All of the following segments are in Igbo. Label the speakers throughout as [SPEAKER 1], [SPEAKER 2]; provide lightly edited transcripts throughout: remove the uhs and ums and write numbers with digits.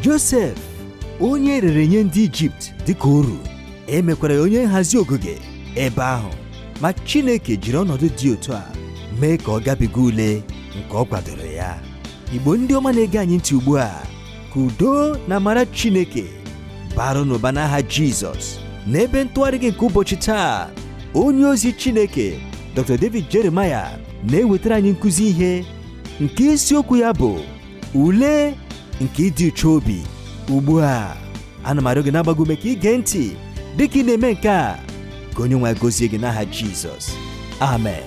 [SPEAKER 1] Josef, onye erere nye ndị Ijipt dịka oru, emekwara ya onye nhazi ogige ebe ahụ, ma Chineke jiri ọnọdụ dị otu a mee ka ọ gabiga ule nke ọ kwadoro ya. Igbo ndị ọma na-ege anyị ntị ugbu a, ka udo na amara Chineke baru n'ụba n'aha Jizọs. N'ebe ntụgharị gị nke ụbọchị taa, onye ozi Chineke Dr. David Jeremiah na-ewetara anyị nkụzi ihe nke isiokwu ya bụ ule nke ịdị uchu obi. Ugbu a, ana m arịọ gị na-agba gị ume ka ige ntị dịka ị na-eme nke a, ka onye nwe anyị gozie gị n'aha Jizọs. Amen.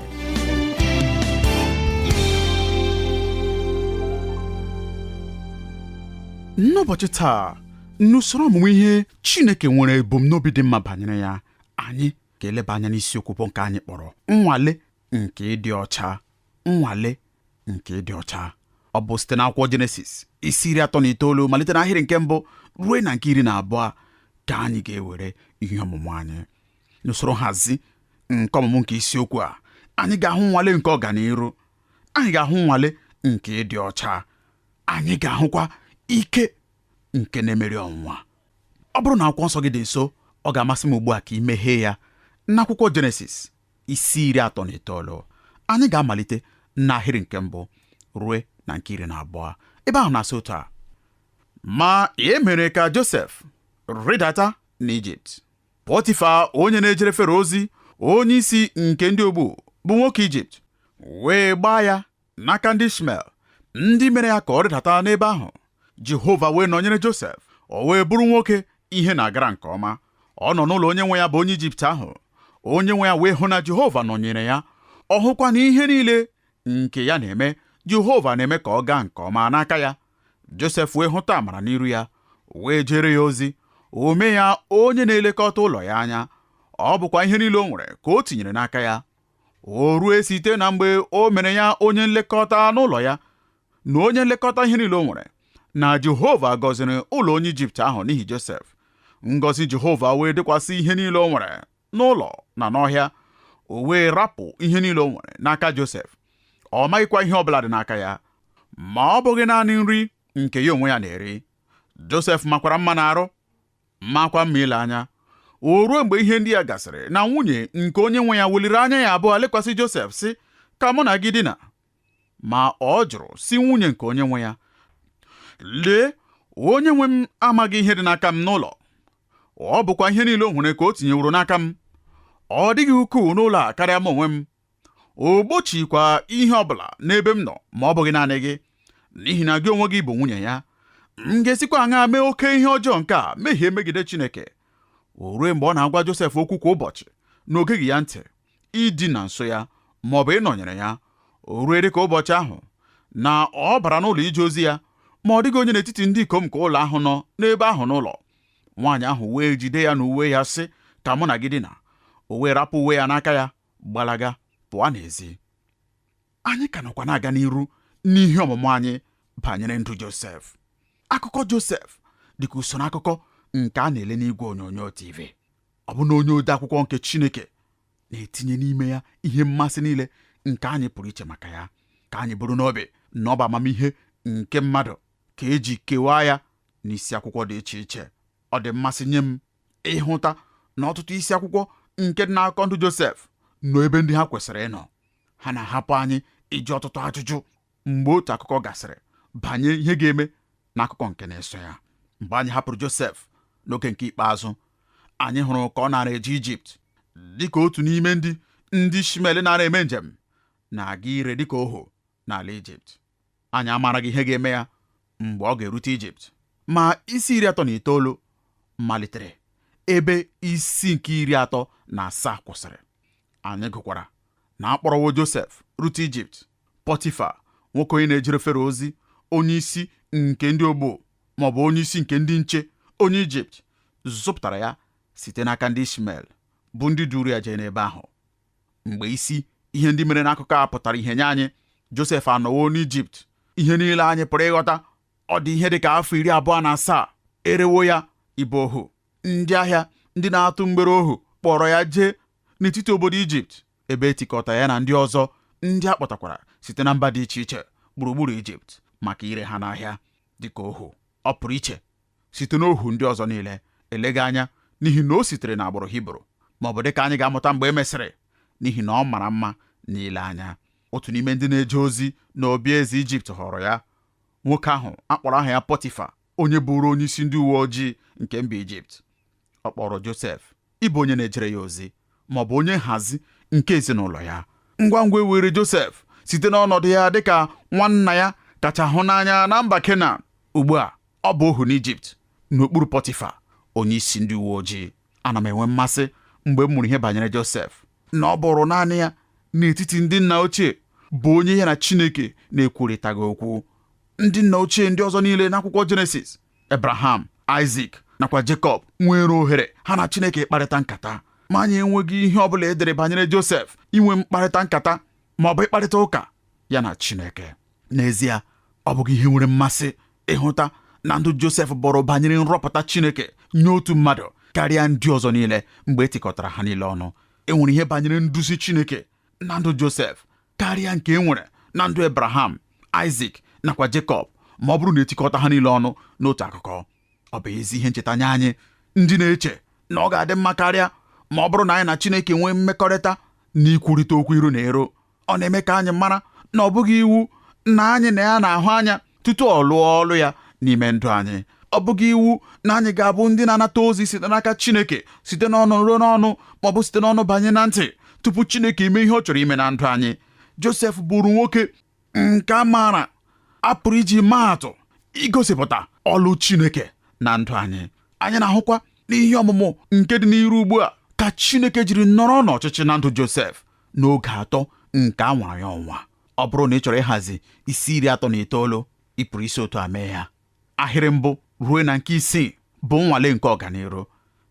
[SPEAKER 2] N'ụbọchị taa, n'usoro ọmụmụ ihe Chineke nwere ebumnobi dị mma banyere ya, anyị ga-eleba anya n'isiokwu bụ nke anyị kpọrọ nnwale nke ịdị ọcha. Nnwale nke ịdị ọcha. Ọ bụ site n'akwụkwọ Jenesis isi 39 malite n'ahịrị nke mbụ ruo na nke 12 ka anyị ga-ewere ihe ọmụmụ anyị. N'usoro nhazi nke ọmụmụ nke isiokwu a, anyị ga-ahụ nnwale nke ọganiru, anyị ga-ahụ nnwale nke ịdị ọcha, anyị ga-ahụkwa ike nke na-emeri ọnwụnwa. Ọ bụrụ na akwụkwọ nsọ gị dị nso, ọ ga-amasị m ugbu a ka ị meghee ya n'akwụkwọ Jenesis isi 39. Anyị ga-amalite n'ahịrị nke mbụ rue na nke 12. Ebe ahụ na-asị otu a: ma e mere ka Josef rịdata n'Ijipt. Pọtifa onye na-ejere Fero ozi, onye isi nke ndị ogbu, bụ nwoke Ijipt, wee gbaa ya n'aka ndị Ishmel, ndị mere ya ka ọ rịdata n'ebe ahụ. Jehova wee nọnyere Josef, o wee bụrụ nwoke ihe na-agara nke ọma. Ọ nọ n'ụlọ onye nwe ya bụ onye Ijipt ahụ. Onye nwe ya wee hụ na Jehova nọnyere ya, ọ hụkwa na ihe niile nke ya na-eme, Jehova na-eme ka ọ gaa nke ọma n'aka ya. Josef wee hụta amara n'iru ya, wee jere ya ozi, o mee ya onye na-elekọta ụlọ ya anya. Ọ bụkwa ihe niile o nwere ka o tinyere n'aka ya. O rue site na mgbe o mere ya onye nlekọta n'ụlọ ya na onye nlekọta ihe niile o nwere, na Jehova gọziri ụlọ onye Ijipt ahụ n'ihi Josef. Ngọzi Jehova wee dịkwasị ihe niile o nwere n'ụlọ na n'ọhịa. O wee rapụ ihe niile o nwere n'aka Josef. Ọ maghịkwa ihe ọbụla dị n'aka ya, ma ọ bụghị naanị nri nke ya onwe ya na-eri. Josef makwara mma n'arụ, makwa mma ile anya. O ruo mgbe ihe ndị a gasịrị na nwunye nke onye nwe ya weliri anya ya abụọ lekwasị Josef, sị, ka mụ na gị dina. Ma ọ jụrụ sị nwunye nke onye nwe ya, lee, onye nwe m amaghị ihe dị n'aka m n'ụlọ, ọ bụkwa ihe niile o nwere ka o tinyeworo n'aka m. Ọ dịghị ukwuu n'ụlọ a karịa m onwe m. O gbochikwa ihe ọbụla n'ebe m nọ ma ọ bụghị naanị gị, n'ihi na gị onwe gị bụ nwunye ya. M ga-esikwa aṅaa mee oke ihe ọjọọ nke a, mehie megide Chineke? O rue mgbe ọ na-agwa Josef okwu kwa ụbọchị na o geghị ya ntị idina nso ya ma ọ bụ ịnọnyere ya. O rue dịka ụbọchị ahụ na ọ bara n'ụlọ ije ozi ya, ma ọ dịghị onye n'etiti ndị ikom nke ụlọ ahụ nọ n'ebe ahụ n'ụlọ. Nwaanyị ahụ wee jide ya n'uwe ya, sị, ka mụ na gị dina. O wee rapụ uwe ya n'aka ya, gbalaga pụọ n'ezi. Anyị ka nọkwa na-aga n'iru n'ihe ọmụmụ anyị banyere ndụ Josef. Akụkọ Josef dịka usoro akụkọ nke a na-ele n'igwe onyonyo TV. Ọ bụ na onye ode akwụkwọ nke Chineke na-etinye n'ime ya ihe mmasị niile nke anyị pụrụ iche maka ya. Ka anyị buru n'obi na ọ bụ amamihe nke mmadụ ka eji kewaa ya n'isi akwụkwọ dị iche iche. Ọ dị mmasị nye m ịhụta na ọtụtụ isi akwụkwọ nke dị n'akụkọ ndụ Josef nọ ebe ndị ha kwesịrị ịnọ. Ha na-ahapụ anyị ịjụ ọtụtụ ajụjụ mgbe otu akụkọ gasịrị banye ihe ga-eme n'akụkọ nke na-eso ya. Mgbe anyị hapụrụ Josef n'oge nke ikpeazụ, anyị hụrụ ka ọ nara eje Ijipt dịka otu n'ime ndị Ishmel nara eme njem na-aga ire dịka ohu n'ala Ijipt. Anyị amaraghị ihe ga-eme ya mgbe ọ ga-erute Ijipt, ma isi 39 malitere ebe isi nke 37 kwụsịrị. Anyị gụkwara na a kpọrọwo Josef rute Ijipt. Pọtifa, nwoke onye na-ejere Fero ozi, onye isi nke ndị ogbu ma ọ bụ onye isi nke ndị nche, onye Ijipt, zụpụtara ya site n'aka ndị Ishmel bụ ndị duru ya jee n'ebe ahụ. Mgbe isi ihe ndị mere n'akụkọ a pụtara ihe nye anyị, Josef anọwo n'Ijipt. Ihe niile anyị pụrụ ịghọta, ọ dị ihe dị ka afọ 27. Erewo ya ịbụ ohu. Ndị ahịa ndị na-atụ mgbere ohu kpọrọ ya jee n'etiti obodo Ijipt, ebe etikọta ya na ndị ọzọ ndị a kpọtakwara site na mba dị iche iche gburugburu Ijipt maka ire ha n'ahịa dịka ohu. Ọ pụrụ iche site n'ohu ndị ọzọ niile, eleghị anya n'ihi na o sitere n'agbụrụ Hibru, ma ọ bụ dịka anyị ga-amụta mgbe e mesịrị, n'ihi na ọ mara mma n'ile anya. Otu n'ime ndị na-eje ozi n'obi eze Ijipt họrọ ya. Nwoke ahụ akpọrọ aha ya Pọtifa, onye bụrụ onye isi ndị uwe ojii nke mba Ijipt. Ọ kpọrọ Josef ịbụ onye na-ejere ya ozi ma ọ bụ onye nhazi nke ezinụlọ ya. Ngwa ngwa e were Josef site n'ọnọdụ ya dịka nwanna ya kacha hụ n'anya na mba Kenan. Ugbu a ọ bụ ohu n'Ijipt n'okpuru Pọtifa, onye isi ndị uwe ojii. Ana m enwe mmasị mgbe m mụrụ ihe banyere Josef, na ọ bụrụ naanị ya n'etiti ndị nna ochie bụ onye ya na Chineke na-ekwurịtaghị okwu. Ndị nna ochie ndị ọzọ niile n'akwụkwọ Jenesis, Abraham, Isaac nakwa Jekọb nwere ohere ha na Chineke ịkparịta nkata, ma anyị enweghị ihe ọ bụla edere banyere Josef inwe mkparịta nkata ma ọ bụ ịkparịta ụka ya na Chineke. N'ezie, ọ bụghị ihe nwere mmasị ịhụta na ndụ Josef bụrụ banyere nrọpụta Chineke nye otu mmadụ karịa ndị ọzọ niile mgbe e tikọtara ha niile ọnụ. E nwere ihe banyere nduzi Chineke na ndụ Josef karịa nke e nwere na ndụ Abraham, Isaac nakwa Jekọb ma ọ bụrụ na etikọta ha niile ọnụ n'otu akụkọ. Ọ bụ ezi ihe ncheta nye anyị ndị na-eche na ọ ga-adị mma karịa ma ọ bụrụ na anyị na Chineke nwee mmekọrịta na ikwurịta okwu iru na iru. Ọ na-eme ka anyị mara na ọ bụghị iwu na anyị na ya na-ahụ anya tutu ọ lụọ ọlụ ya n'ime ndụ anyị. Ọ bụghị iwu na anyị ga-abụ ndị na-anata ozi site n'aka Chineke site n'ọnụ ruo n'ọnụ ma ọ bụ site n'ọnụ banye na ntị tupu Chineke eme ihe ọ chọrọ ime na ndụ anyị. Josef bụrụ nwoke nke a maara a pụrụ iji maa atụ igosipụta ọlụ Chineke na ndụ anyị. Anyị na-ahụkwa n'ihe ọmụmụ nke dị n'iru ugbu a ka Chineke jiri nọrọ n'ọchịchị na ndụ Josef n'oge atọ nke a nwara ya ọnwa. Ọ bụrụ na ị chọrọ ịhazi isi 39, ị pụrụ isi otu a mee ya. Ahịrị mbụ ruo na nke isii bụ nnwale nke ọganiru,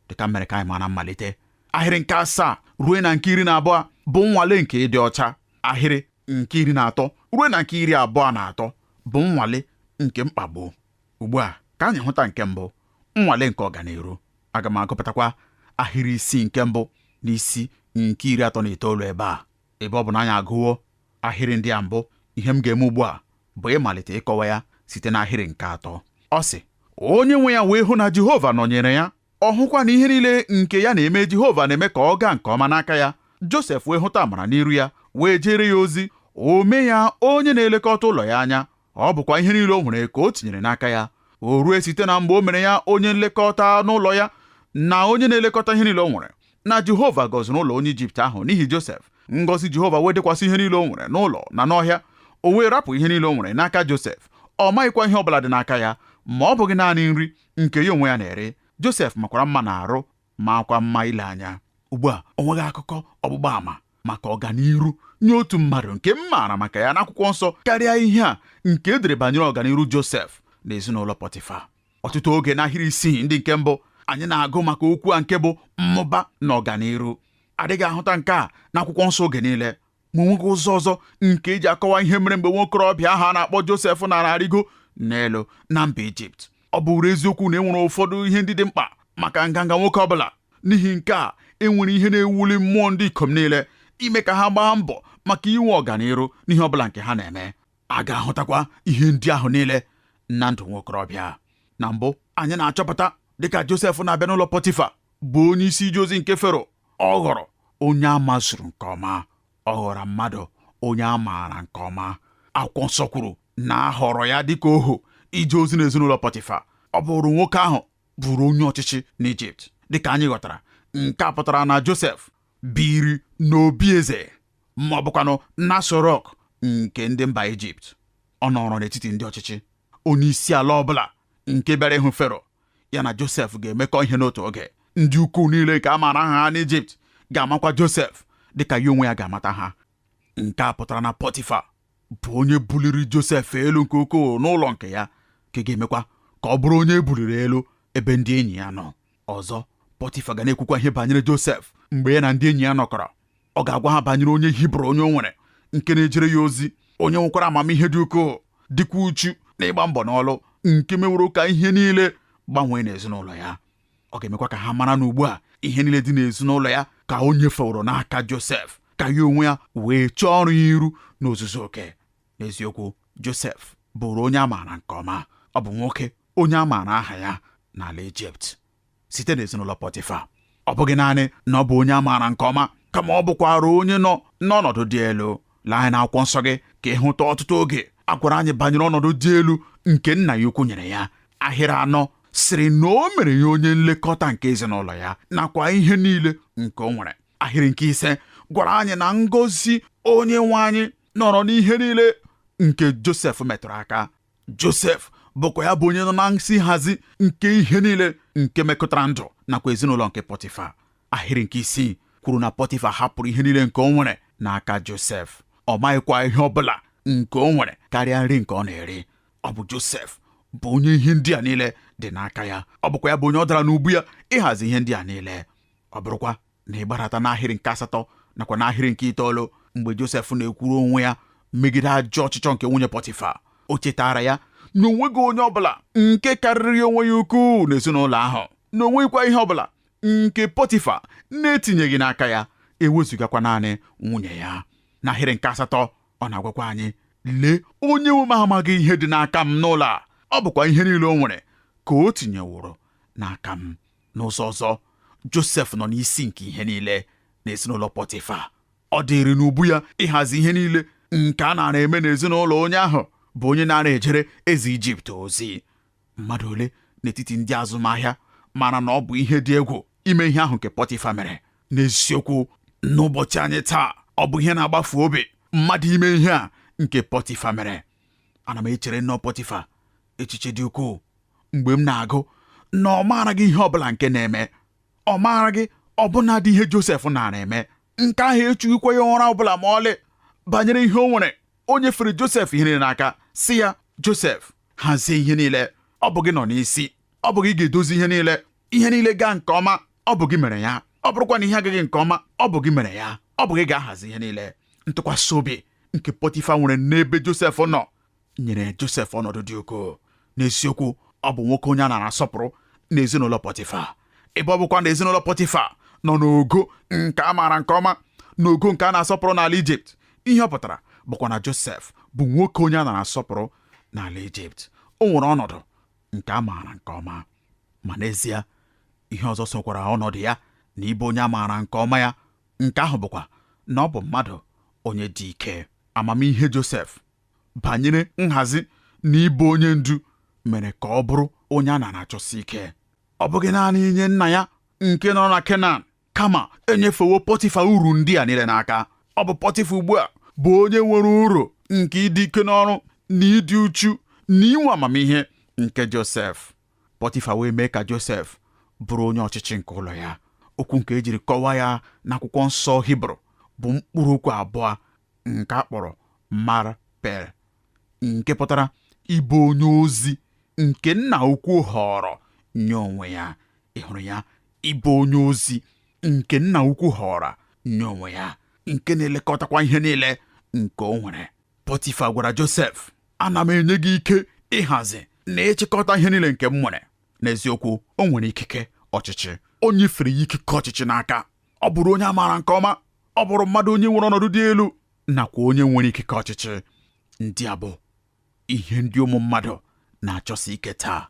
[SPEAKER 2] dịka mere ka anyị mara mmalite. Ahịrị nke asaa ruo na nke 12 bụ nnwale nke ịdị ọcha. Ahịrị nke 13 ruo na nke 23 bụ nnwale nke mkpagbu. Ugbu a ka anyị hụta nke mbụ, nnwale nke ọganiru. Aga m agụpụtakwa ahịrị isii nke mbụ na isi nke 39 ebe a. Ebe ọ bụ na anyị agụwo ahịrị ndị a mbụ, ihe m ga-eme ugbu a bụ ịmalite ịkọwa ya site n'ahịrị nke atọ. Ọ sị, onye nwe ya wee hụ na Jehova nọnyere ya, ọ hụkwa na ihe niile nke ya na-eme Jehova na-eme ka ọ gaa nke ọma n'aka ya. Josef wee hụta amara n'iru ya, wee jere ya ozi. O mee ya onye na-elekọta ụlọ ya anya. Ọ bụkwa ihe niile o nwere ka o tinyere n'aka ya. O rue site na mgbe o mere ya onye nlekọta n'ụlọ ya na onye na-elekọta ihe niile o nwere, na Jehova gọziri ụlọ onye Ijipt ahụ n'ihi Josef. Ngọzi Jehova wee dịkwasị ihe niile o nwere n'ụlọ na n'ọhịa. O wee rapụ ihe niile o nwere n'aka Josef. Ọ maghịkwa ihe ọbụla dị n'aka ya, ma ọ bụghị naanị nri nke ya onwe ya na-eri. Josef makwara mma na arụ, makwa mma ile anya. Ugbu a o nweghị akụkọ ọgbụgba ama maka ọganiru nye otu mmadụ nke m maara maka ya n'akwụkwọ nsọ karịa ihe a nke e dere banyere ọganiru Josef na ezinụlọ Pọtifa. Ọtụtụ oge n'ahịrị isii ndị nke mbụ, anyị na-agụ maka okwu a nke bụ mmụba na ọganiru. Adịghị ahụta nke a n'akwụkwọ nsọ oge niile, ma onweghị ụzọ ọzọ nke eji akọwa ihe mere mgbe nwokorobịa ahụ a na-akpọ Josef nara arịgo n'elu na mba Ijipt. Ọ bụrụ eziokwu na e nwere ụfọdụ ihe ndị dị mkpa maka nganga nwoke ọbụla. N'ihi nke a, e nwere ihe na-ewuli mmụọ ndị ikom niile ime ka ha gbaa mbọ maka inwe ọganiru n'ihe ọbụla nke ha na-eme. A ga-ahụtakwa ihe ndị ahụ niile na ndụ nwokorobịa. Na mbụ, anyị na-achọpụta dịka Josef na-abịa n'ụlọ Pọtifa bụ onye isi ije ozi nke Fero, ọ ghọrọ onye a mazuru nke ọma. Ọ ghọrọ mmadụ onye a maara nke ọma. Akwụkwọ nsọ kwuru na a họrọ ya dịka ohu ije ozi n'ezinụlọ Pọtifa. Ọ bụrụ nwoke ahụ bụrụ onye ọchịchị n'Ijipt. Dịka anyị ghọtara, nke a pụtara na Josef biri n'obi eze ma ọ bụkwanụ n'Aso Rock nke ndị mba Ijipt. Ọ nọrọ n'etiti ndị ọchịchị. Onye isi ala ọbụla nke bịara ịhụ Fero, ya na Josef ga-emekọ ihe n'otu oge. Ndị ukwu niile nke a maara aha ha n'Ijipt ga-amakwa Josef dịka ya onwe ya ga-amata ha. Nke a pụtara na Pọtifa bụ onye buliri Josef elu nke ukwuu n'ụlọ nke ya, nke ga-emekwa ka ọ bụrụ onye e buliri elu ebe ndị enyi ya nọ. Ọzọ, Pọtifa ga na-ekwukwa ihe banyere Josef mgbe ya na ndị enyi ya nọkọrọ. Ọ ga-agwa ha banyere onye Hibru onye o nwere nke na-ejere ya ozi, onye nwekwara amamihe dị ukwuu, dịkwa uchu na ịgba mbọ n'ọlụ, nke meworo ka ihe niile gbanwee n'ezinụlọ ya. Ọ ga-emekwa ka ha mara na ugbu a ihe niile dị n'ezinụlọ ya ka o nyefeworo n'aka Josef, ka ya onwe ya wee chọọ ọrụ ya iru n'ozuzu oke. N'eziokwu, Josef bụrụ onye a maara nke ọma. Ọ bụ nwoke onye a maara aha ya n'ala Ijipt site n'ezinụlọ Pọtịfa. Ọ bụghị naanị na ọ bụ onye a maara nke ọma, kama ọ bụkwara onye nọ n'ọnọdụ dị elu. Lee anya n'akwụkwọ nsọ gị ka ị hụta ọtụtụ oge a gwara anyị banyere ọnọdụ dị elu nke nna ya ukwu nyere ya. Ahịrị 4 sịrị na o mere ya onye nlekọta nke ezinụlọ ya nakwa ihe niile nke o nwere. Ahịrị nke 5 gwara anyị na ngọzi onye nwe anyị nọrọ n'ihe niile nke Josef metụrụ aka. Josef bụkwa ya bụ onye nọ na nsi nhazi nke ihe niile nke mekọtara ndụ nakwa ezinụlọ nke Pọtịfa. Ahịrị nke 6 kwuru na Pọtịfa hapụrụ ihe niile nke o nwere n'aka Josef. Ọ maghịkwa ihe ọ bụla nke o nwere karịa nri nke ọ na-eri. Ọ bụ Josef bụ onye ihe ndị a niile dị n'aka ya. Ọ bụkwa ya bụ onye ọ dara n'ubu ya ịhazi ihe ndị a niile. Ọ bụrụkwa na ị gbarata n'ahịrị nke 8 nakwa n'ahịrị nke 9, mgbe Josef na-ekwuru onwe ya megide ajọ ọchịchọ nke nwunye Pọtịfa, o chetara ya na onweghị onye ọbụla nke karịrị onwe ya ukwuu n'ezinụlọ ahụ, na onweghịkwa ihe ọbụla nke Pọtịfa na-etinyeghị n'aka ya, ewezugakwa naanị nwunye ya. N'ahịrị nke 8, ọ na-agwakwa anyị, lee, onye nwe m amaghị ihe dị n'aka m n'ụlọ a, ọ bụkwa ihe niile o nwere ka o tinyeworo n'aka m. N'ụzọ ọzọ, Josef nọ n'isi nke ihe niile n'ezinụlọ Pọtịfa. Ọ dịrị n'ubu ya ịhazi ihe niile nke a nara eme n'ezinụlọ onye ahụ bụ onye nara ejere eze Ijipt ozi. Mmadụ ole n'etiti ndị azụmahịa mara na ọ bụ ihe dị egwu ime ihe ahụ nke Pọtịfa mere? N'eziokwu, n'ụbọchị anyị taa, ọ bụ ihe na-agbafu obi mmadụ ime ihe a nke Pọtịfa mere. Ana m echere nnọọ Pọtịfa echiche dị ukwuu mgbe m na-agụ na ọ maaraghị ihe ọbụla nke na-eme. Ọ maaraghị ọbụnadị ihe Josef nara eme. Nke ahụ echughịkwa ya ụra ọbụla ma ọlị banyere ihe o nwere. O nyefere Josef ihe niile n'aka, sị ya, Josef, hazie ihe niile, ọ bụ gị nọ n'isi, ọ bụ gị ga-edozi ihe niile, ihe niile gaa nke ọma, ọ bụ gị mere ya, ọ bụrụkwa na ihe agaghị nke ọma, ọ bụ gị mere ya, ọ bụ gị ga-ahazi ihe niile. Ntụkwasị obi nke Pọtịfa nwere n'ebe Josef nọ nyere Josef ọnọdụ dị ukwuu. N'eziokwu, ọ bụ nwoke onye a na-asọpụrụ n'ezinụlọ Pọtịfa. Ebe ọ bụkwa na ezinụlọ Pọtịfa nọ n'ogo nke a maara nke ọma, n'ogo nke a na-asọpụrụ n'ala Ijipt, ihe ọ pụtara bụkwa na Josef bụ nwoke onye a na-asọpụrụ n'ala Ijipt. O nwere ọnọdụ nke a maara nke ọma. Ma n'ezie, ihe ọzọ sokwara ọnọdụ ya na ịbụ onye a maara nke ọma ya, nke ahụ bụkwa na ọ bụ mmadụ onye dị ike. Amamihe Josef banyere nhazi na ịbụ onye ndu mere ka ọ bụrụ onye a na-achọsi ike. Ọ bụghị naanị inye nna ya nke nọ na Kenan, kama enyefewo Pọtịfa uru ndị a niile n'aka. Ọ bụ Pọtịfa ugbu a bụ onye nwere uru nke ịdị ike n'ọrụ na ịdị uchu na inwe amamihe nke Josef. Pọtịfa wee mee ka Josef bụrụ onye ọchịchị nke ụlọ ya. Okwu nke ejiri kọwaa ya n'akwụkwọ nsọ Hibru bụ mkpụrụ okwu abụọ nke a kpọrọ marper, nke pụtara ịbụ onye ozi nke nna ukwu họrọ nye onwe ya. Ị hụrụ ya? Ịbụ onye ozi nke nna ukwu họrọ nye onwe ya, nke na-elekọtakwa ihe niile nke o nwere. Pọtịfa gwara Josef, ana m enye gị ike ịhazi na ịchịkọta ihe niile nke m nwere. N'eziokwu, o nwere ikike ọchịchị. O nyefere ya ikike ọchịchị n'aka. Ọ bụrụ onye a maara nke ọma, ọ bụrụ mmadụ onye nwere ọnọdụ dị elu nakwa onye nwere ikike ọchịchị. Ndị a bụ ihe ndị ụmụ mmadụ na-achọsi ike taa.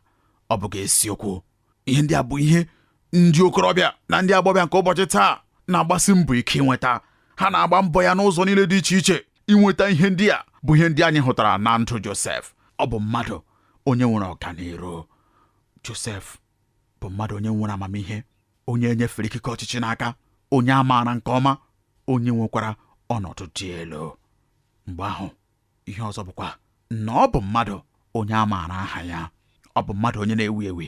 [SPEAKER 2] Ọ bụghị eziokwu? Ihe ndị a bụ ihe ndị okorobịa na ndị agbọbịa nke ụbọchị taa na-agbasi mbọ ike inweta. Ha na-agba mbọ ya n'ụzọ niile dị iche iche inweta ihe ndị a bụ ihe ndị anyị hụtara na ndụ Josef. Ọ bụ mmadụ onye nwere ọganiru. Josef bụ mmadụ onye nwere amamihe, onye enyefere ikike ọchịchị n'aka, onye a maara nke ọma, onye nwekwara ọnọdụ dị elu. Mgbe ahụ, ihe ọzọ bụkwa na ọ bụ mmadụ onye a maara aha ya. Ọ bụ mmadụ onye na-ewu ewu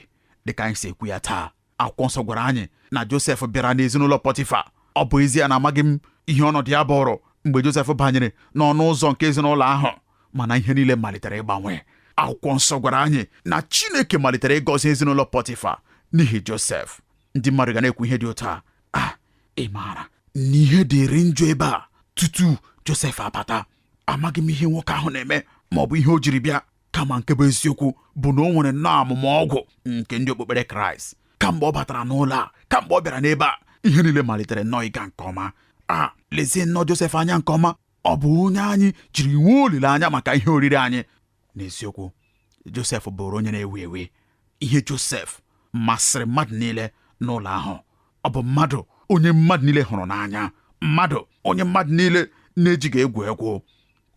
[SPEAKER 2] dịka anyị si ekwu ya taa. Akwụkwọ nsọ gwara anyị na Josef bịara n'ezinụlọ Pọtịfa. Ọ bụ ezie na amaghị m ihe ọnọdụ ya bụrụ mgbe Josef banyere n'ọnụ ụzọ nke ezinụlọ ahụ, mana ihe niile malitere ịgbanwe. Akwụkwọ nsọ gwara anyị na Chineke malitere ịgọzi ezinụlọ Pọtịfa n'ihi Josef. Ndị mmadụ ga na-ekwu ihe dị otu a, ị maara na ihe dịrị njọ ebe a tutu Josef abata. Amaghị m ihe nwoke ahụ na-eme ma ọ bụ ihe o jiri bịa, kama nke bụ eziokwu bụ na o nwere nnọọ amụma ọgwụ nke ndị okpukpere Kraịst. Kamgbe ọ batara n'ụlọ a, kamgbe ọ bịara n'ebe a, ihe niile malitere nnọọ ịga nke ọma. A lezie nnọọ Josef anya nke ọma, ọ bụ onye anyị jiri nwee olileanya maka ihe oriri anyị. N'eziokwu, Josef bụrụ onye na-ewu ewu. Ihe Josef masịrị mmadụ niile n'ụlọ ahụ. Ọ bụ mmadụ onye mmadụ niile hụrụ n'anya, mmadụ onye mmadụ niile na-ejighị egwu egwu.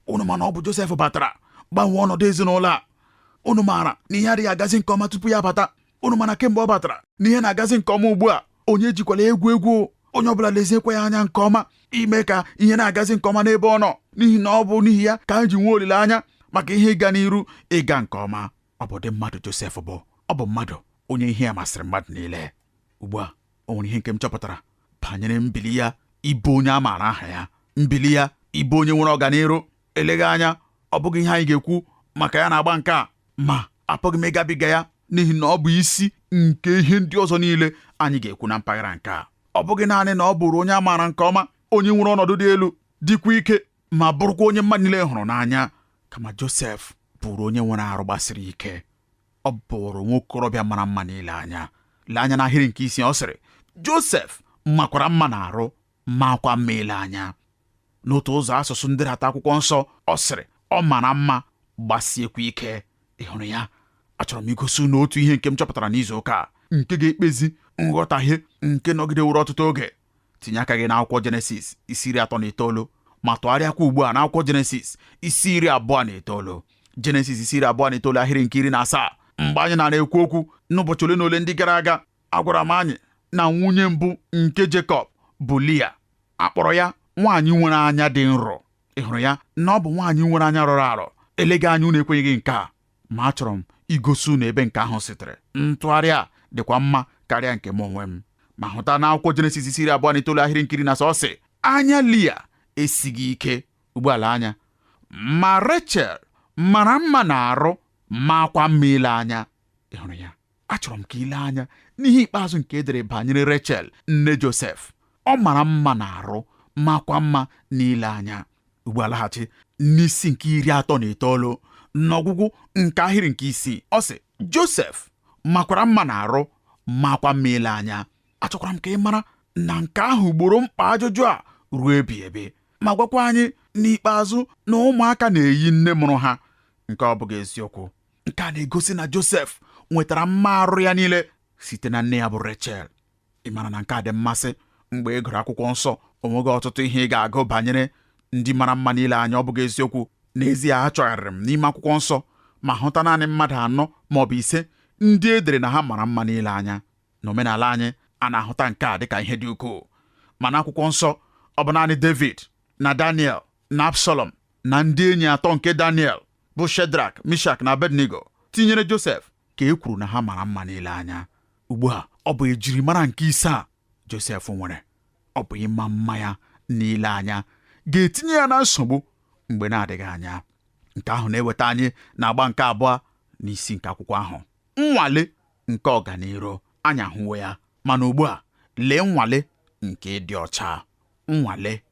[SPEAKER 2] Unu ma na ọ bụ Josef batara gbanwee ọnọdụ ezinụlọ a. Unu maara na ihe adịghị agazi nke ọma tupu ya bata. Unu mana kemgbe ọ batara na ihe na-agazi nke ọma ugbu a. Onye jikwala egwu egwu, onye ọbụla leziekwa ya anya nke ọma ime ka ihe na-agazi nke ọma n'ebe ọ nọ, n'ihi na ọ bụ n'ihi ya ka anyị ji nwee olileanya maka ihe ịga n'iru ịga nke ọma. Ọ bụ ụdị mmadụ Josef bụ. Ọ bụ mmadụ onye ihe ya masịrị mmadụ niile. Ugbu a, o nwere ihe nke m chọpụtara banyere mbili ya ịbụ onye a maara aha ya, mbili ya ịbụ onye nwere ọganiru. Eleghị anya ọ bụghị ihe anyị ga-ekwu maka ya na-agba nke a, ma apụghị m ịgabiga ya n'ihi na ọ bụ isi nke ihe ndị ọzọ niile anyị ga-ekwu na mpaghara nke a. Ọ bụghị naanị na ọ bụrụ onye a maara nke ọma, onye nwere ọnọdụ dị elu, dịkwa ike, ma bụrụkwa onye mmadụ niile hụrụ n'anya, kama Josef bụrụ onye nwere arụ gbasiri ike. Ọ bụrụ nwokorobịa mara mma n'ile anya. Lee anya n'ahịrị nke isi, ọ sịrị, Josef makwara mma na arụ, makwa mma ile anya. N'otu ụzọ asụsụ ndedata akwụkwọ nsọ, ọ sịrị, ọ mara mma, gbasiekwa ike. Ị hụrụ ya? Achọrọ m igosi unu otu ihe nke m chọpụtara n'izu ụka a nke ga-ekpezi nghọtahie nke nọgideworo ọtụtụ oge. Tinye aka gị n'akwụkwọ Jenesis isi 39, ma tụgharịakwa ugbu a n'akwụkwọ Jenesis isi 29. Jenesis isi 29, ahịrị nke 17. Mgbe anyị na-ekwu okwu n'ụbọchị ole na ole ndị gara aga, agwara m anyị na nwunye mbụ nke Jekọb bụ Lia. Akpọrọ ya nwaanyị nwere anya dị nrọ. Ị hụrụ ya na ọ bụ nwaanyị nwere anya rọrọ arọ. Eleghị anya unu ekwenyeghị nke a, ma achọrọ m igosi unu ebe nke ahụ sitere. Ntụgharị a dịkwa mma karịa nke m onwe m. Ma hụta n'akwụkwọ Jenesis isi 29, ahịrị nke 17, ọ sị, anya Lia esighị ike. Ugbu a lee anya. Ma Rechel mara mma na arụ, makwa mma ile anya. Ị hụrụ ya? Achọrọ m ka ile anya n'ihe ikpeazụ nke edere banyere Rechel nne Josef. Ọ mara mma na arụ, makwa mma n'ile anya. Ugbu a laghachi n'isi nke 39, n'ọgwụgwụ nke ahịrị nke isii, ọ sị, Josef makwara mma na arụ, makwa mma ile anya. Achọkwara m ka ị mara na nke ahụ gboro mkpa ajụjụ a ruo ebi ebi, ma gwakwa anyị n'ikpeazụ na ụmụaka na-eyi nne mụrụ ha. Nke ọ bụghị eziokwu. Nke a na-egosi na Josef nwetara mma arụ ya niile site na nne ya bụ Rechel. Ị mara na nke a dị mmasị. Mgbe ị gụrụ akwụkwọ nsọ, onweghị ọtụtụ ihe ị ga-agụ banyere ndị mara mma niile anya. Ọ bụghị eziokwu. N'ezie, achọgharịrị m n'ime akwụkwọ nsọ ma hụta naanị mmadụ anọ ma ọ bụ ise ndị e dere na ha mara mma niile anya. N'omenala anyị, a na-ahụta nke a dịka ihe dị ukwuu, mana akwụkwọ nsọ, ọ bụ naanị David na Daniel na Absalom na ndị enyi atọ nke Daniel bụ Shedrak, Mishak na Abednego, tinyere Josef, ka e kwuru na ha mara mma niile anya. Ugbu a, ọ bụ ejirimara nke ise a Josef nwere, ọ bụ ịma mma ya niile anya, ga-etinye ya na nsogbu mgbe na-adịghị anya. Nke ahụ na-eweta anyị na-agba nke abụọ n'isi nke akwụkwọ ahụ, nnwale nke ọganiru. Anyị ahụwo ya, mana ugbu a lee nnwale nke ịdị ọcha. Nnwale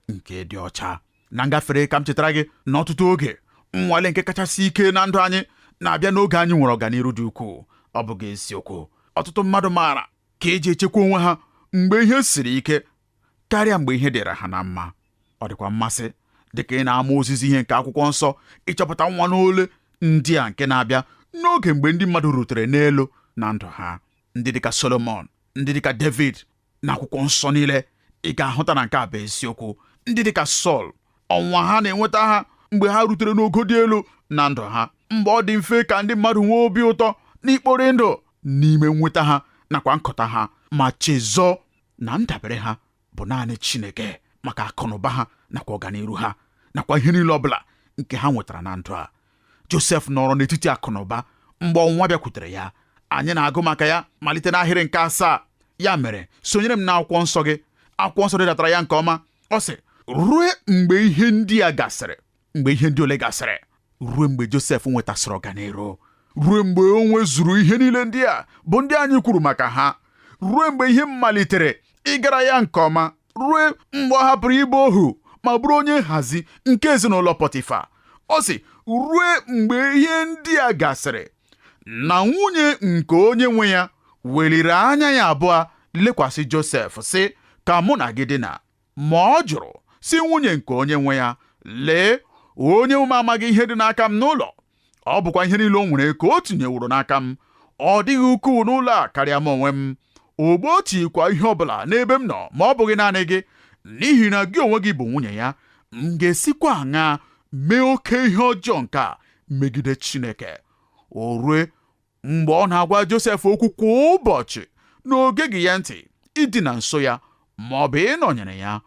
[SPEAKER 2] nke ịdị ọcha. Na ngafere, ka m chetara gị na ọtụtụ oge nnwale nke kachasị ike na ndụ anyị na-abịa n'oge anyị nwere ọganiru dị ukwuu. Ọ bụghị eziokwu? Ọtụtụ mmadụ maara ka eji echekwa onwe ha mgbe ihe siri ike karịa mgbe ihe dịra ha na mma. Ọ dịkwa mmasị, dịka ị na-ama ozizi ihe nke akwụkwọ nsọ, ịchọpụta nwa n'ole ndị a nke na-abịa n'oge mgbe ndị mmadụ rutere n'elu na ndụ ha, ndị dịka Solomon, ndị dịka David. Na akwụkwọ nsọ niile, ị ga-ahụta na nke a bụ eziokwu. Ndị dịka Sọl, ọnwa ha na-enweta ha mgbe ha rutere n'ogo dị elu na ndụ ha, mgbe ọ dị mfe ka ndị mmadụ nwee obi ụtọ n'ikpori ndụ n'ime nweta ha nakwa nkọta ha, ma chezọọ na ndabere ha bụ naanị Chineke maka akụnụba ha nakwa ọganiru ha nakwa ihe niile ọbụla nke ha nwetara na ndụ a. Josef nọrọ n'etiti akụnụba mgbe ọnwụnwa bịakwutere ya. Anyị na-agụ maka ya malite n'ahịrị nke asaa. Ya mere, sonyere m n'akwụkwọ nsọ gị. Akwụkwọ nsọ dedatara ya nke ọma. Ọ sị, rue mgbe ihe ndị a gasịrị. Mgbe ihe ndị ole gasịrị? Ruo mgbe Josef nwetasịrị ọganiru, ruo mgbe o nwezuru ihe niile ndị a bụ ndị anyị kwuru maka ha, ruo mgbe ihe malitere ịgara ya nke ọma, ruo mgbe ọ hapụrụ ịbụ ohu ma bụrụ onye nhazi nke ezinụlọ Pọtịfa. Ọ sị, rue mgbe ihe ndị a gasịrị, na nwunye nke onye nwe ya weliri anya ya abụọ lekwasị Josef, sị, ka mụ na gị dina. Ma ọ jụrụ, sị nwunye nke onye nwe ya, lee, onye nwe m amaghị ihe dị n'aka m n'ụlọ, ọ bụkwa ihe niile o nwere ka o tinyeworo n'aka m. Ọ dịghị ukwuu n'ụlọ a karịa m onwe m. O gbochighịkwa ihe ọbụla n'ebe m nọ ma ọ bụghị naanị gị, n'ihi na gị onwe gị bụ nwunye ya. M ga-esikwa aṅaa mee oke ihe ọjọọ nke a megide Chineke? O rue mgbe ọ na-agwa Josef okwu kwa ụbọchị na o geghị ya ntị idina nso ya ma ọ bụ ịnọnyere ya.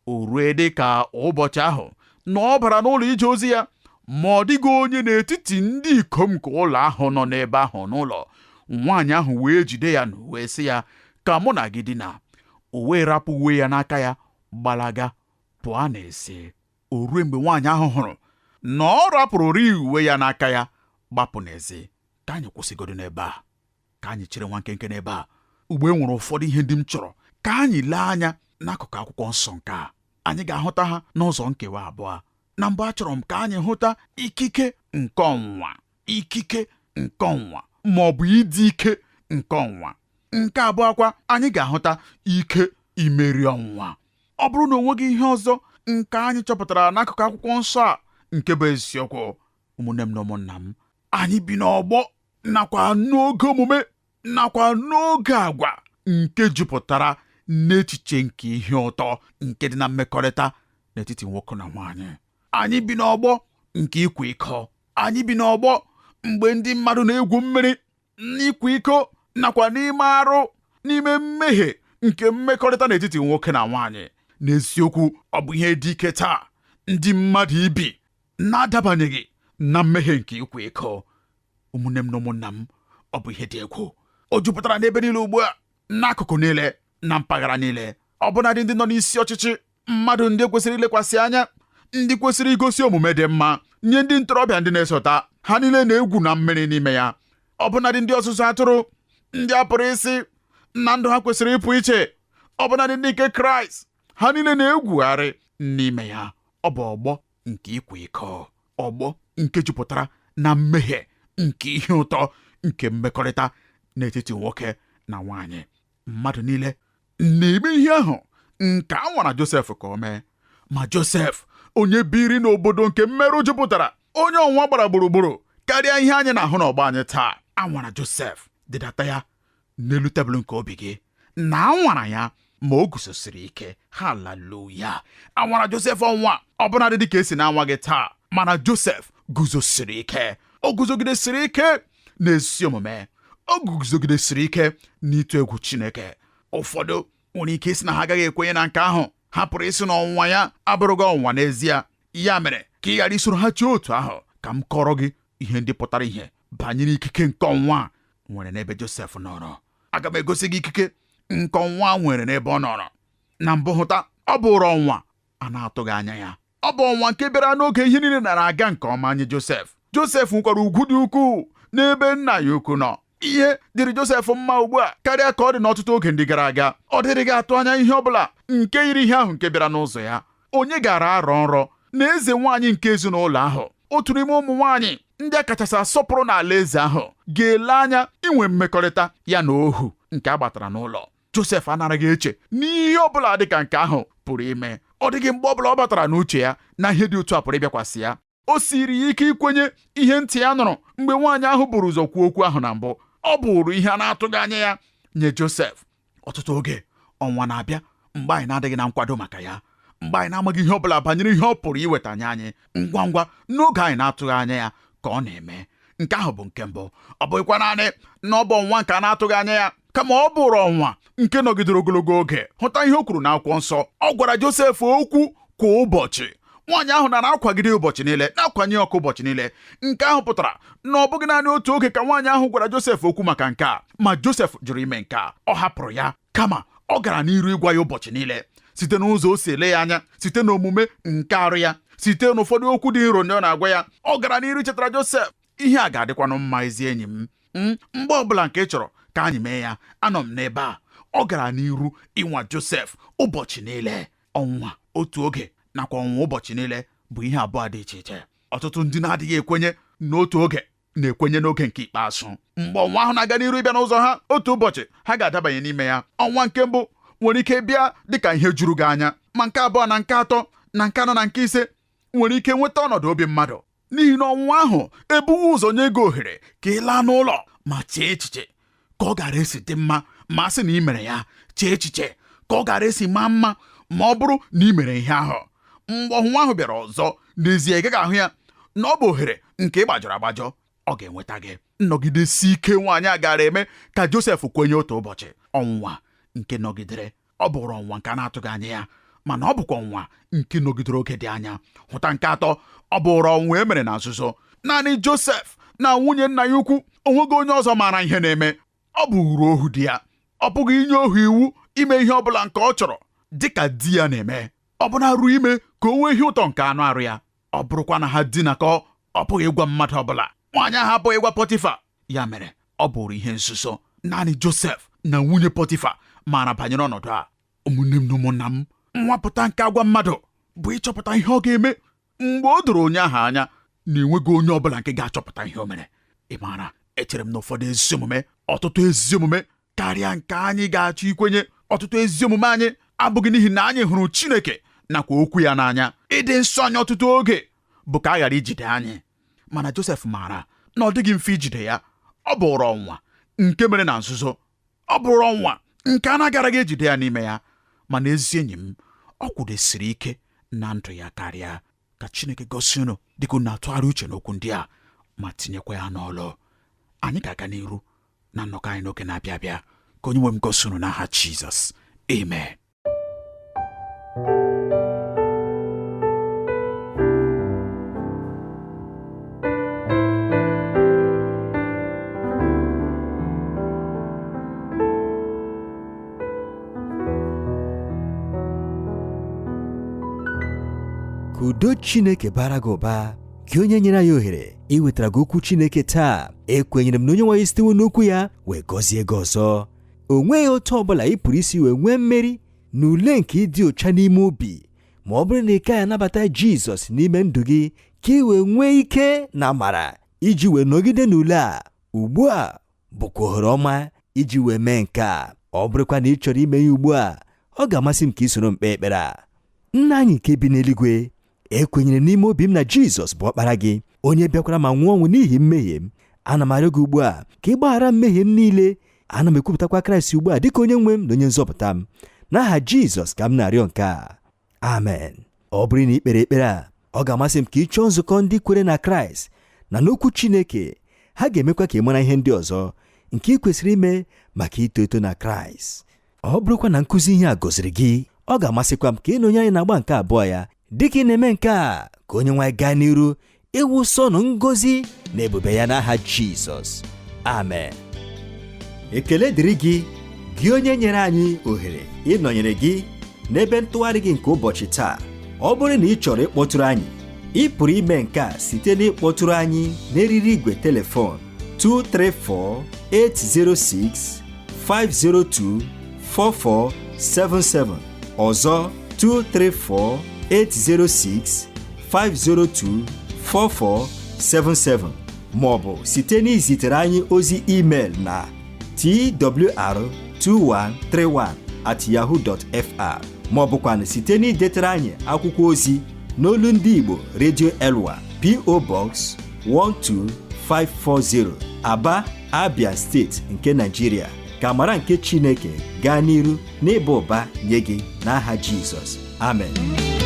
[SPEAKER 2] O rue dị ka ụbọchị ahụ na ọ bara n'ụlọ ije ozi ya, ma ọ dịghị onye n'etiti ndị ikom nke ụlọ ahụ nọ n'ebe ahụ n'ụlọ. Nwaanyị ahụ wee jide ya n'uwe sị ya, ka mụ na gị dina. O wee rapụ uwe ya n'aka ya, gbalaga pụọ n'ezi. O rue mgbe nwaanyị ahụ hụrụ na ọ rapụrụrị uwe ya n'aka ya, gbapụ n'ezi. Ka anyị kwụsịgodo n'ebe a, ka anyị chere nwa nkenke n'ebe a. Ugbo e nwere ụfọdụ ihe ndị m chọrọ ka anyị lee anya n'akụkụ akwụkwọ nsọ nke a. Anyị ga-ahụta ha n'ụzọ nkewa abụọ. Na mbụ, achọrọ m ka anyị hụta ikike nke ọnwụnwa, ikike nke ọnwụnwa ma ọ bụ ịdị ike nke ọnwụnwa. Nke abụọ kwa, anyị ga-ahụta ike imeri ọnwụnwa. Ọ bụrụ na o nweghị ihe ọzọ nke anyị chọpụtara n'akụkụ akwụkwọ nsọ a nke bụ eziokwu, ụmụnne m na ụmụnna m, anyị bi n'ọgbọ nakwa n'oge omume nakwa n'oge agwa nke jupụtara n'echiche nke ihe ụtọ nke dị na mmekọrịta n'etiti nwoke na nwaanyị. Anyị bi n'ọgbọ nke ịkwa iko. Anyị bi n'ọgbọ mgbe ndị mmadụ na-egwu mmiri n'ịkwa iko nakwa n'ime arụ, n'ime mmehie nke mmekọrịta n'etiti nwoke na nwaanyị. N'eziokwu, ọ bụ ihe dị ike taa ndị mmadụ ibi na-adabanyeghị na mmehie nke ịkwa iko. Ụmụnne m na ụmụnna m, ọ bụ ihe dị egwu. O jupụtara n'ebe niile ugbu a, n'akụkụ niile, na mpaghara niile. Ọbụnadị ndị nọ n'isi ọchịchị, mmadụ ndị kwesịrị ilekwasị anya, ndị kwesịrị igosi omume dị mma nye ndị ntorobịa ndị na-esota, ha niile na-egwu na mmiri n'ime ya. Ọbụnadị ndị ọzụzụ atụrụ, ndị a pụrụ ịsị na ndụ ha kwesịrị ịpụ iche, ọbụnadị ndị nke Kraịst, ha niile na-egwugharị n'ime ya. Ọ bụ ọgbọ nke ịkwa iko, ọgbọ nke jupụtara na mmehie nke ihe ụtọ nke mmekọrịta n'etiti nwoke na nwaanyị. Mmadụ niile na-eme ihe ahụ nke a nwara Josef ka o mee. Ma Josef, onye biri n'obodo nke mmerụ jupụtara, onye ọnwụnwa gbara gburugburu karịa ihe anyị na-ahụ n'ọgbọ anyị taa, a nwara Josef. Dedata ya n'elu tebụl nke obi gị na a nwara ya ma o guzosiri ike. Haleluya! A nwara Josef ọnwụnwa ọbụnadị dịka esi na-anwa gị taa, mana Josef guzosiri ike. O guzogidesiri ike n'ezi omume. O guzogidesiri ike n'ịtụ egwu Chineke. Ụfọdụ nwere ike ịsị na ha agaghị ekwenye na nke ahụ. Ha pụrụ ịsị na ọnwụnwa ya abụrụghị ọnwụnwa n'ezie. Ya mere, ka ị ghara isoro ha chee otu ahụ, ka m kọrọ gị ihe ndị pụtara ihe banyere ikike nke ọnwụnwa nwere n'ebe Josef nọrọ. Aga m egosi gị ikike nke ọnwụnwa nwere n'ebe ọ nọrọ. Na mbụ, hụta, ọ bụrụ ọnwụnwa a na-atụghị anya ya. Ọ bụ ọnwụnwa nke bịara n'oge ihe niile nara aga nke ọma nye Josef. Josef nwekwara ugwu dị ukwuu n'ebe nna ya ukwu nọ. Ihe dịrị Josef mma ugbu a karịa ka ọ dị n'ọtụtụ oge ndị gara aga. Ọ dịrịghị atụ anya ihe ọ bụla nke yiri ihe ahụ nke bịara n'ụzọ ya. Onye gaara arọ nrọ na eze nwaanyị nke ezinụlọ ahụ, otu n'ime ụmụ nwaanyị ndị a kachasị asọpụrụ n'ala eze ahụ, ga-ele anya inwe mmekọrịta ya na ohu nke a gbatara n'ụlọ? Josef anaraghị eche n'ihe ọ bụla dị ka nke ahụ pụrụ ime. Ọ dịghị mgbe ọ bụla ọ batara n'uche ya na ihe dị otu a pụrụ ịbịakwasị ya. O siri ya ike ikwenye ihe ntị ya nụrụ mgbe nwaanyị ahụ buru ụzọ kwuo okwu ahụ na mbụ. Ọ bụrụ ihe a na-atụghị anya ya nye Josef. Ọtụtụ oge ọnwa na-abịa mgbe anyị na-adịghị na nkwado maka ya, mgbe anyị na-amaghị ihe ọ bụla banyere ihe ọ pụrụ iweta nye anyị ngwa ngwa, n'oge anyị na-atụghị anya ya ka ọ na-eme. Nke ahụ bụ nke mbụ. Ọ bụghịkwa naanị na ọ bụ ọnwa nke a na-atụghị anya ya, kama ọ bụrụ ọnwa nke nọgidere ogologo oge. Hụta ihe o kwuru n'akwụkwọ nsọ. Ọ gwara Josef okwu kwa ụbọchị. Nwaanyị ahụ nara akwagide ụbọchị niile, na-akwanye ọkụ ụbọchị niile. Nke ahụ pụtara na ọ bụghị naanị otu oge ka nwaanyị ahụ gwara Josef okwu maka nke a, ma Josef jụrụ ime nke a. Ọ hapụrụ ya, kama ọ gara n'iru ịgwa ya ụbọchị niile, site n'ụzọ o si ele ya anya, site n'omume nke arụ ya, site n'ụfọdụ okwu dị nro ndị ọ na-agwa ya. Ọ gara n'iru chetara Josef ihe a ga-adịkwanụ mma, ezi enyi m, mgbe ọbụla nke ị chọrọ ka anyị mee ya, anọ m n'ebe a. Ọ gara n'iru ịnwa Josef ụbọchị niile. Ọnwụnwa otu oge nakwa ọnwụnwa ụbọchị niile bụ ihe abụọ dị iche iche. Ọtụtụ ndị na-adịghị ekwenye n'otu oge na-ekwenye n'oge nke ikpeazụ. Mgbe ọnwa ahụ na-aga n'iru ịbịa n'ụzọ ha, otu ụbọchị ha ga-adabanye n'ime ya. Ọnwa nke mbụ nwere ike bịa dịka ihe juru gị anya, ma nke abụọ na nke atọ na nke anọ na nke ise nwere ike nweta ọnọdụ obi mmadụ, n'ihi na ọnwụnwa ahụ ebughị ụzọ nye gị ohere ka ị laa n'ụlọ Ma chee echiche ka ọ gara esi dị mma ma a sị na ị mere ya. Chee echiche ka ọ gara esi maa mma ma ọ bụrụ na ị mere ihe ahụ. Mgbe ọnwụnwa ahụ bịara ọzọ, n'ezie ị gaghị ahụ ya na ọ bụ ohere nke ị gbajọrọ agbajọ. Ọ ga-enweta gị. Nnọgidesi ike nwaanyị a gara eme ka Josef kwenye otu ụbọchị. Ọnwụnwa nke nọgidere, ọ bụrụ ọnwụnwa nke a na-atụghị anya ya, mana ọ bụkwa ọnwụnwa nke nọgidere oge dị anya. Hụta nke atọ, ọ bụrụ ọnwụnwa e mere na nzuzo. Naanị Josef na nwunye nna ya ukwu, onweghị onye ọzọ maara ihe na-eme. Ọ bụrụ ohu di ya, ọ pụghị inye ohu iwu ime ihe ọ bụla nke ọ chọrọ dị ka di ya na-eme, ọ bụna ruo ime ka o nwee ihe ụtọ nke anụ arụ ya. Ọ bụrụkwa na ha dinakọ, ọ pụghị ịgwa mmadụ ọbụla. Nwaanyị ahụ apụghị ịgwa Pọtịfa. Ya mere ọ bụrụ ihe nzuzo. Naanị Josef na nwunye Pọtịfa maara banyere ọnọdụ a. Ụmụnne m na ụmụnna m, nwapụta nke agwa mmadụ bụ ịchọpụta ihe ọ ga-eme mgbe o doro onye ahụ anya na enweghị onye ọbụla nke ga-achọpụta ihe o mere. Ị maara, echere m na ụfọdụ ezi omume, ọtụtụ ezi omume karịa nke anyị ga-achọ ikwenye, ọtụtụ ezi omume anyị abụghị n'ihi na anyị hụrụ Chineke nakwa okwu ya n'anya. Ịdị nsọ anyị ọtụtụ oge bụ ka a ghara ijide anyị. Mana Josef maara na ọ dịghị mfe ijide ya. Ọ bụrụ ọnwụnwa nke mere na nzuzo, ọ bụrụ ọnwụnwa nke a na-agaraghị ejide ya n'ime ya. Mana ezi enyi m, ọ kwudosiri ike na ndụ ya karịa. Ka Chineke gosi unu dịka unu na-atụgharị uche n'okwu ndị a ma tinyekwa ya n'ọlụ. Anyị ga-aga n'iru na nnọkọ anyị n'oge na-abịa abịa. Ka onye nwe m gosi unu n'aha Jizọs, amen.
[SPEAKER 1] Ka udo Chineke bara gị ụba, gị onye nyere anyị ohere iwetara gị okwu Chineke taa. Ekwenyere m na onye nwe anyị sitewo n'okwu ya wee gọzie gị ọzọ. O nweghị otu ọbụla ị pụrụ isi wee nwee mmeri na ule nke ịdị ọcha n'ime obi ma ọ bụrụ na ị gaghị anabata Jizọs n'ime ndụ gị ka ị wee nwee ike na amara iji wee nọgide n'ule a. Ugbu a bụkwa ohere ọma iji wee mee nke a. Ọ bụrụkwa na ị chọrọ ime ya ugbu a, ọ ga-amasị m ka ị soro m kpee ekpere a. Nna anyị nke bi n'eluigwe, ekwenyere n'ime obi m na Jizọs bụ ọkpara gị, onye bịakwara ma nwụọ ọnwụ n'ihi mmehie m. Ana m arịọ gị ugbu a ka ị gbaghara mmehie m niile. Ana m ekwupụtakwa Kraịst ugbu a dịka onye nwe m na onye nzọpụta m. N'aha Jizọs ka m na-arịọ nke a, amen. Ọ bụrụ na ị kpere ekpere a, ọ ga-amasị m ka ị chọọ nzukọ ndị kwere na Kraịst na n'okwu Chineke. Ha ga-emekwa ka ị mara ihe ndị ọzọ nke ị kwesịrị ime maka ito eto na Kraịst. Ọ bụrụkwa na nkụzi ihe a gọziri gị, ọ ga-amasịkwa m ka ị nọnye anyị na-agba nke abụọ ya. Dịka ị na-eme nke a, ka onye nwe anyị gaa n'iru ịwụsọnụ ngọzi na ebube ya n'aha Jizọs, amen. Ekele dịrị gị, gị onye nyere anyị ohere ịnọnyere gị n'ebe ntụgharị gị nke ụbọchị taa. Ọ bụrụ na ị chọrọ ịkpọtụrụ anyị, ị pụrụ ime nke a site n'ịkpọtụrụ anyị n'eriri igwe telefon 234 806 502 4477. Ọzọ, 234 806 502 4477, ma ọ bụ site n'izitere anyị ozi email na twr2131@yahoo.fr, ma ọ bụkwanụ site n'idetere anyị akwụkwọ ozi n'olu ndị Igbo, Radio Elwa, P.O. Box 12540, Aba, Abia Steeti nke Nigeria. Ka amara nke Chineke gaa n'iru n'ịba ụba nye gị n'aha Jizọs, amen.